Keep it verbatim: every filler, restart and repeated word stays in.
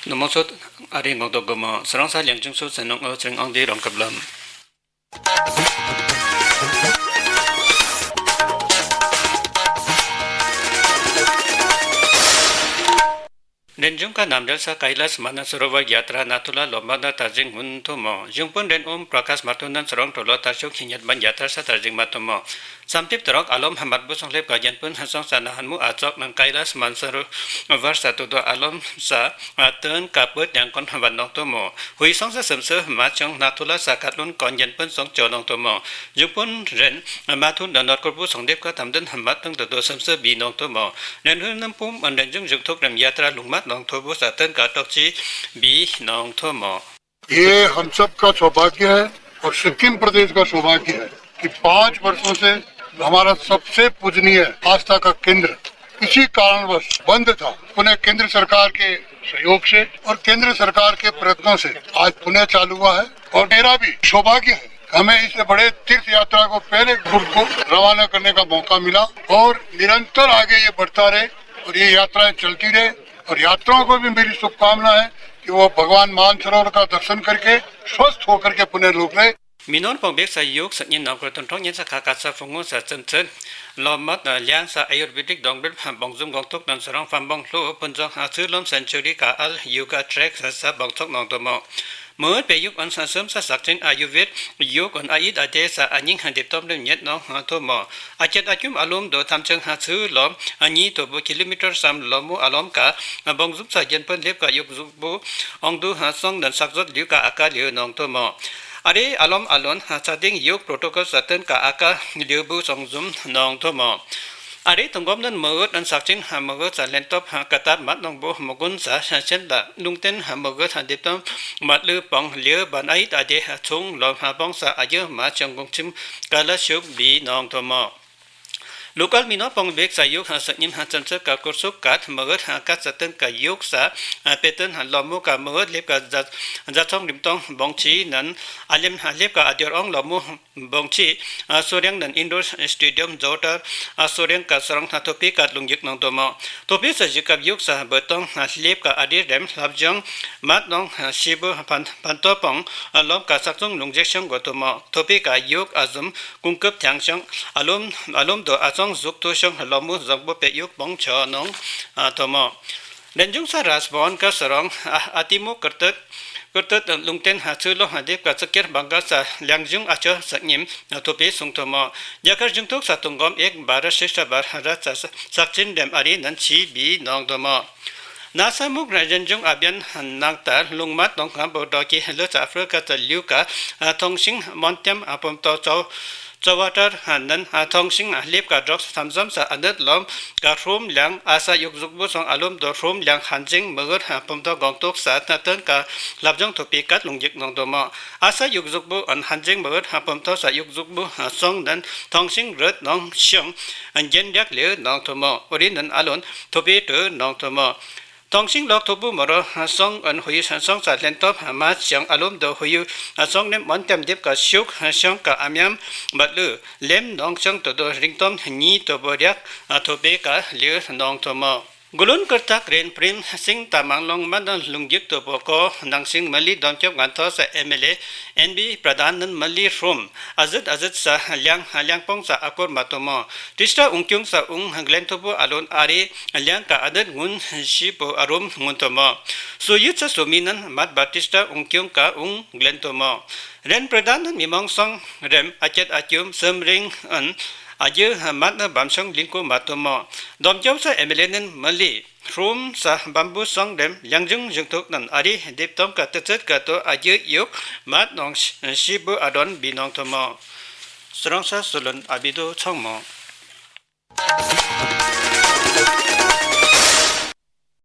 Nungmo sot ari ngok dok gomo, srongsa Liangchung sot senung o sring ong di rong kaplam. Renjung ka Namdel sa Kailas Manasarovar Yatra Nathula Lomada Tarjing Hun Thomo. Jungpun Renum Prakash Martunan Sarong Tolo Tarjung Khinyat Ban Yatra sa Tarjing Matomo. Samtip Torok Alom Hamat Busong Lep Gajan Pun Hasong sa Nahanmu Achok Nang Kailas Manasarovar sa Todo Alom sa Atun Kaput Yang Kon Hamat Nong Tomo. Hui song sa semse machong Nathula sa Katlun Kon Jan Pun Song Cho Nong Tomo. Jungpun Ren Mathun Donor Kurbu Song Lep Ka Tamden Hamat Nong Todo Semse Bi Nong Tomo. Ren Hun Nampum An Ren Jung Jung Thok Ren Yatra Lungmat Nong Tobu Satan Ka Tokchi Bi Nong Tomo. ये हम सब का सौभाग्य है और सिक्किम प्रदेश का सौभाग्य है कि पांच वर्षों से हमारा सबसे पूजनीय आस्था का केंद्र किसी कारणवश बंद था। पुनः केंद्र सरकार के सहयोग से और केंद्र सरकार के प्रयत्नों से आज पुनः चालू हुआ है और मेरा भी सौभाग्य है, हमें इस बड़े तीर्थ यात्रा को पहले ग्रुप को रवाना करने का मौका मिला और निरंतर आगे ये बढ़ता रहे और ये यात्राएं चलती रहे और यात्राओं को भी मेरी शुभकामना है कि वो भगवान मानसरोवर का दर्शन करके स्वस्थ होकर के पुनः लौट रहे। Minor Pongbek sa yuk sa nyin nang kurtun thong nyin sa kaka sa fungu sa tsen tsen. Lomat na liang sa Ayurvedic dongbel bongzum gongtuk nan sarong fambong lo punjong ha tsulom century ka al yoga track sa sa bongchok nong tomo. Mut pe yuk an sa sum sa sakchin Ayurved yuk an ait ade sa anying handip tom dem nyet nong ha tomo. Achet akum alum do thamcheng ha tsulom anyi tobu kilometer sam lomu alom ka bongzum sa jenpen lep ka yuk zuk bu ongdu ha song dan sakzot liu ka aka liu nong tomo. Are alom alon ha chading yuk protocol sa ten ka aka liu bu song zum nong tomo. Are tunggom nan magut an sakchin ha magut sa lentop ha katap mat nong bu mugun sa chen da lungten ha magut ha diptom mat lu pong liu ban ait ade ha chung lom ha pong sa ayu ma chang gung chim kala shuk bi nong tomo. Local Minor Pongbek sa yuk ha sa nyim ha chamchak ka kursuk kat magut ha kat sa ten ka yuk sa, a, peten ha lomu ka magut lep ka za, za chong lim tong bongchi nan alem ha lep ka adior ong lomu bongchi, a, soriang nan indoor stadium zotar, a, soriang ka sarong ha topi kat lungyuk nong tomo. Topi sa jikap yuk sa betong ha lep ka adir dem lap jong mat nong ha shibu pan, pantopong, a, lom ka sakchung lungjek shong go tomo. Topi ka yuk azum kungkup thiang shong alum, alum do asong zuk tu shong lomu zong bu pe yuk bong cho nong, a, tomo. Lenjung sa Rasbon ka sarong, a, atimu kertet, kertet lungten ha chulo ha dip ka chakir bangka sa liangjung acho sa nyim, a, topi sung tomo. Jakar jungtuk sa tunggom ek bara shisha bar ha rat sa, sa, sakchin dem ari nan chi bi nong tomo. Nasa muk na jenjung abian nang ta lungmat nong ha bo doki lo sa Africa ta liu ka, a, thongsing montem apom to chau, chau water ha nan, a, thongsing, a, lip ka drok sa thamzam sa anat lom ka hrum liang asa yuk zuk bu song alum do hrum liang hanjing magut ha pom to gong tuk sa na ten ka lapjong thopi kat lungyik nong tomo. Asa yuk zuk bu an hanjing magut ha pom to sa yuk zuk bu, a, song nan thongsing rut nong shong an jen diak liu nong tomo. Uri nan alon thopi tu nong tomo. Thongsing lok thopu moro, a, song an huyu sa song sa lentop, a, ma siang alum do huyu, a, song nem montem dip ka shuk, a, song ka amiam batlu lem nong song todo ringtom nyi tobo riak, a, thope ka liu nong tomo. Gulun kertak ren prim sing tamang long manang lungyik tobo ko nang sing mali domchop nganto sa M L A N B Pradhan nan mali hrum. Azet azet sa liang, liang pong sa akur matomo. Tista ungkyung sa ung glen tobo alon ari liang ka adet ngun shipo arum ngun tomo. Suyit sa suminan mat Baptista ungkyung ka ung glen tomo. Ren Pradhan nan mimong song rem achet akyum semring an aje mat na bamsong lingko matomo. Domkyop sa M L A nan mali. Hrum sa bambu song dem liangjung jungtuk nan ari diptom ka tetset ka to aje yuk mat nong sh-, shibu adon binong tomo. Srong sa sulun abido chongmo.